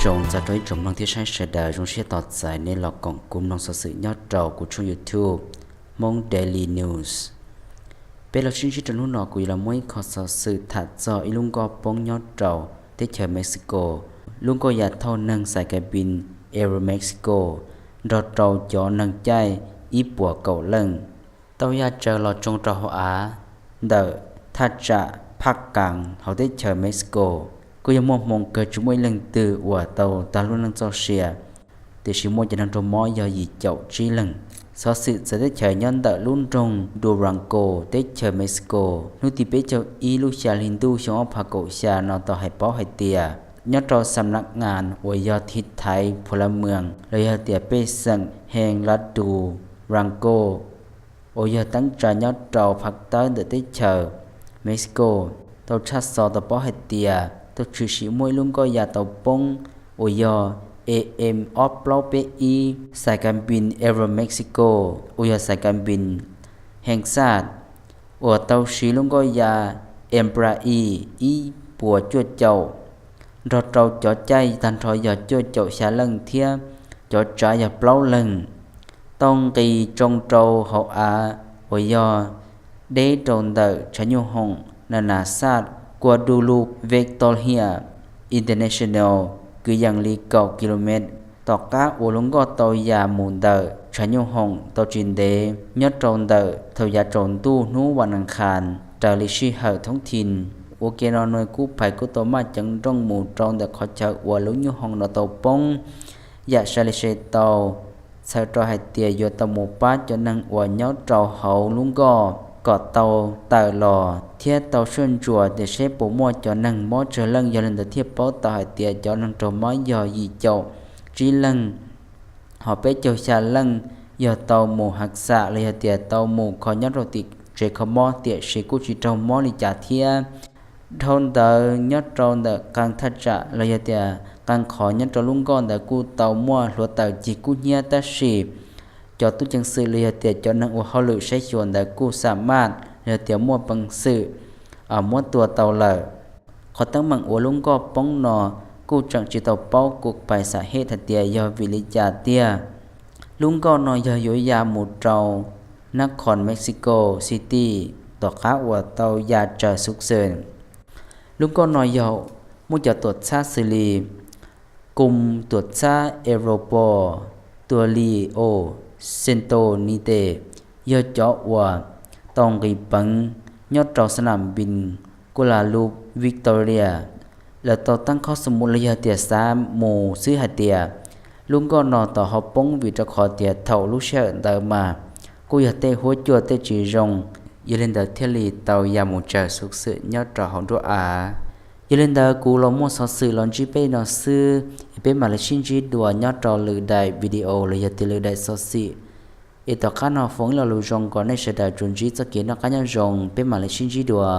Zoo txog rau ib tsoom mloog thiab saib sawv daws, zoo siab tos txais nej los koom kuv mloog xov xwm nyob rau kuv tshooj YouTube Hmong Daily News. Peb los sib ntsib rau hnub no, kuv yuav los muab ib qho xov xwm tham txog ib lub nkoj poob nyob rau teb chaws Mexico. Lub nkoj yas thauj neeg xais kas npis Aeromexico nrog rau cov neeg caij ib puas kaum leej tau ya tsaws los tsoo rau hauv av ntawm thaj tsam Phaj Kas hauv teb chaws Mexico. Kuj yog muaj hmoo kawg tsis muaj ib leeg twg uas tau tag lub neej txoj sia, tiam sis muaj cov neeg raug mob yog yim caum tsib leeg. Xov xwm txawv teb chaws nyob ntawm lub nroog Durango, teb chaws Mexico, hnub tim peb caug ib lub xya hli ntuj xyoo ob phav kaum xya no tau hais paub hais tias nyob rau xam naj ngas uas yog thiv thaiv phuv la mwas los yog tias pej xeem Hees Las Dus Durango uas yog teeb tsa nyob rau phav tawb ntawm teb chaws Mexico tau tshaj xov tau paub hais tias tau tshwm sim muaj ib lub nkoj yas tau poob uas yog E M ob plaub peb ib xais kas npis Aeromexico uas yog xais kas npis Hees Xaj uas tau siv lub nkoj yas Embraer ib puas cuaj caum nrog rau cov caij tag nrho yog cuaj caum xya leej thiab cov tsav yog plaub leeg tau nqis tsoo rau hauv av uas yog deb rau ntawm tshav nyuj hoom Nana Xaj Guadalupe Victoria International kwv yees li kaum ki lo mev. Tom qab uas lub nkoj tau ya mus ntawm tshav nyuj hoom tau tsis ntev nyob rau ntawm thaum yav tsaus ntuj hnub vas nas khas raws li sij hawm thoob thi, ua ke no nws kuj phais kuj tau maj ceev nrooj mus rau ntawm qhov chaw uas lub nyuj hoom no tau poob. Yam sai li sai tau txhawm rau hais tias yuav tau mus pab cov neeg uas nyob rau hauv lub nkoj kom tau tawm los thiab tau soj ntsuam tias seb puas muaj cov neeg mob tsawg leej, yog li ntawd thiaj paub tau hais tias cov neeg raug mob yog yim caum tsib leeg, ho peb caug xya leej yog tau mus hav xam los yog tias tau mus kho nyob rau tim tsev kho mob, tiam sis kuj tsis raug mob li cas thiab. Dhau ntawd nyob rau ntawm qee thaj tsam los yog tias qee qhov nyob rau lub nkoj ntawd kuj tau muaj hluav taws cig kub hnyiab, tab sis cov tub ceev xwm los yog tias cov neeg ua hauj lwm saib xyuas ntawd kuj xam maj los yog tias muaj peev xwm muab tua tau lawm. Qhov teeb meem uas lub nkoj poob no kuj tseem tsis tau paub kuj pais xam hej hais tias yog vim li cas tiag. Lub nkoj no yog yuav ya mus rau nab khon Mexico City tom qab uas tau ya tsaws xuv xwm. Lub nkoj no yog muaj cov tuam txhab xws li kum tuam txhab Europol, tuam li o Centonite, yog cov uas tau nqis peev nyob rau xab nam npis Guadalupe Victoria. Lawv tau tab khob xu mus los yog tias xav mus xwb hais tias lub nkoj no tau ho poob vim rau qhov tias thaum lub sij hawm ntawd mas kuj yog tej huab cua tej tsis zoo, yog li ntawd thiaj li tau ya mus tsaws xuv xwm nyob rau hauv nruab av. Yog li ntawd kuv los muaj xov xwm los ntsib peb no xwb, es peb mam li sib ntsib dua nyob rau lwm daim video los yog tias lwm daim xov xwm. Es tom qab no foom ib lo lus zoo kom nej sawv daws tsuas ntsib txoj kev noj qab nyob zoo, peb mam li sib ntsib dua.